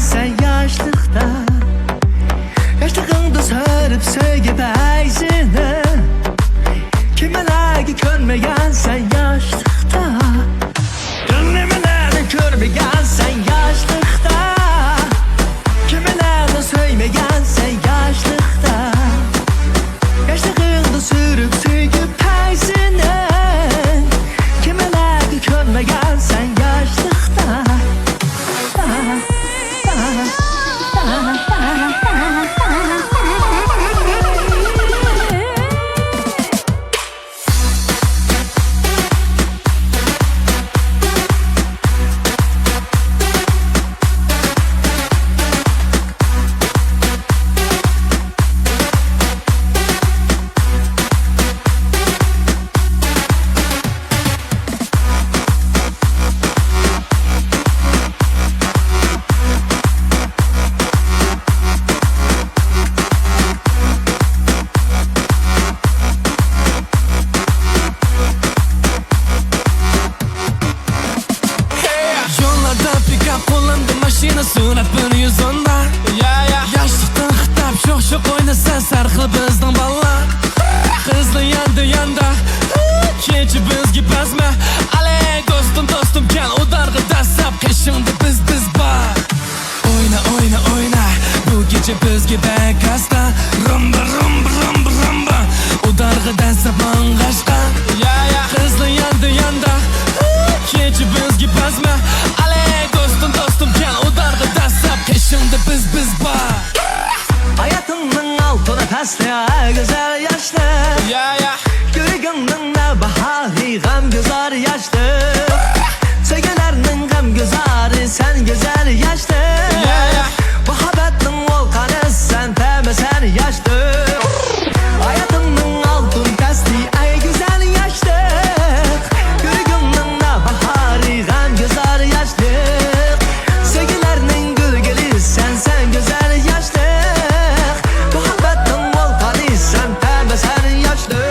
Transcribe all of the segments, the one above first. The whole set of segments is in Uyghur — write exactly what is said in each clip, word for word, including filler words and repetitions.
سەن ياشلىقتا، ياشلىقىڭدا سۈرۈپ سۆيگۈ پەيزىنى، كېمىلەرگە كۆنمىگەنسەن ياشلىقتا. نېمىلەرنى كۆرمىگەنسەن ياشلىقتا، كېمىلەرنى سۆيمىگەنسەن ياشلىقتا. ياشلىقىڭدا سۈرۈپ سۆيگۈ پەيزىنى، كېمىلەرگە كۆنمىگەنسەن ياشلىقتا. يوللاردا پىكاپ، قولۇمدا ماشىنا، سۈرئەت بىر يۈز ئوندا. يا، يا. ياشلىقتىن خىتاب، شوخ-شوخ ئوينىسا، سەرخىل بىزنىڭ بالىلار. قىزلار ياندا، ياندا، كېچە بىزگە بەزمە. ئەلەي، دوستۇم، دوستۇم، كەل، ئۇدارغا دەسسەپ، قېشىڭدا بىز، بىز بار. ئوينا، ئوينا، ئوينا، بۇ كېچە بىزگە بەك ئاستا. رۇمبا، رۇمبا، رۇمبا، رۇمبا، ئۇدارغا دەسسەپ ماڭغاچقا. يا، يا. قىزلار ياندا، ياندا، كېچە بىزگە بەزمە. ئەلەي، دوستۇم، دوستۇم، كەل، ئۇدارغا دەسسەپ، قېشىڭدا بىز، بىز بار. ھاياتىڭنىڭ ئالتۇن پەسلى، ئەي گۈزەل ياشلىق. يا، يا. يۈرىكىڭنىڭ نەۋباھارى، غەمگۈزار ياشلىق. سۆيگۈلەرنىڭ غەمگۈزارى، سەن گۈزەل ياشلىق. يا، يا. مۇھەببەتنىڭ ۋولقانى، سەن تەمى، سەن ياشلىق. ھاياتىڭنىڭ ئالتۇن پەسلى، ئەي گۈزەل ياشلىق. يۈرىكىڭنىڭ نەۋباھارى، غەمگۈزار ياشلىق. سۆيگۈلەرنىڭ گۈلگۈلى سەن، سەن گۈزەل ياشلىق. مۇھەببەتنىڭ ۋولقانى سەن، تەمى سەن ياشلىق.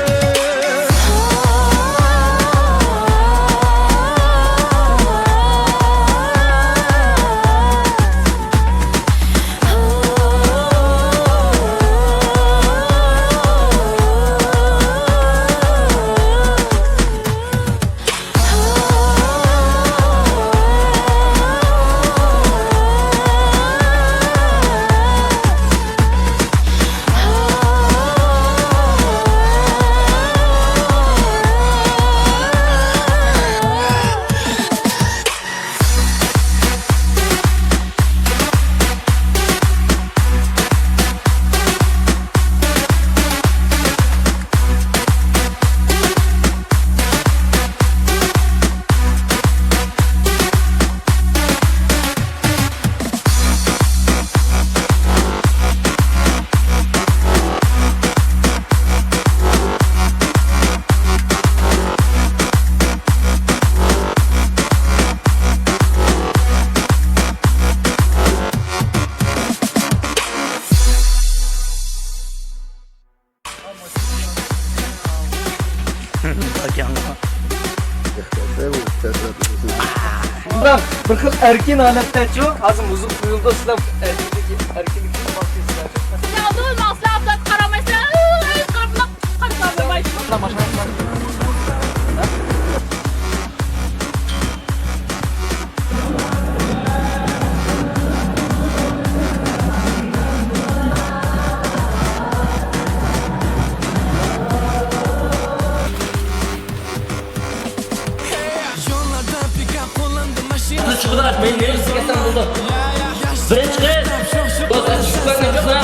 بۇنداق بىر خىل ئەركىن ھالەتتەچۇ، ھازىر مۇزىكا قويۇلىدۇ، سىلەر ئەركىنلىكى، ئەركىنلىكنى باقىسىلەر. سىلەر ئالدىمۇ ماڭسىلەر، ئابلەتكە قارىمايسىلەر. ئىي، قاراپ، قاراپ، قاراپ. يوللاردا پىكاپ، قولۇمدا ماشىنا. چىقىدۇ، مەن نېرىسىگە كەتسەم بولدى. بىرىنچى قىز. بولسا چۈشۈپ كەتكەن چوقۇم.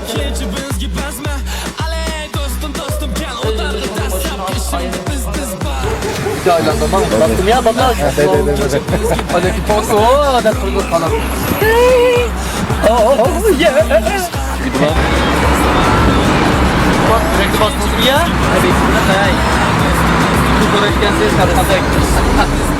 كېچە بىزگە بەزمە. ئەلەي، دوستۇم، دوستۇم، كەل، ئۇدارغا دەسسەپ، قېشىڭدا بىز، بىز بار. يا، ئايلاندۇرماڭ. باستىم يا، باتاش. ئەلەي، پوكو، دەپ تۇردۇق، خانىم. ئوو، يە. بۇ تىرەكتە باستىڭىزمۇ يا؟ ھەي. بۇ كۆرۈشكەنسىز، ھەر قانداق.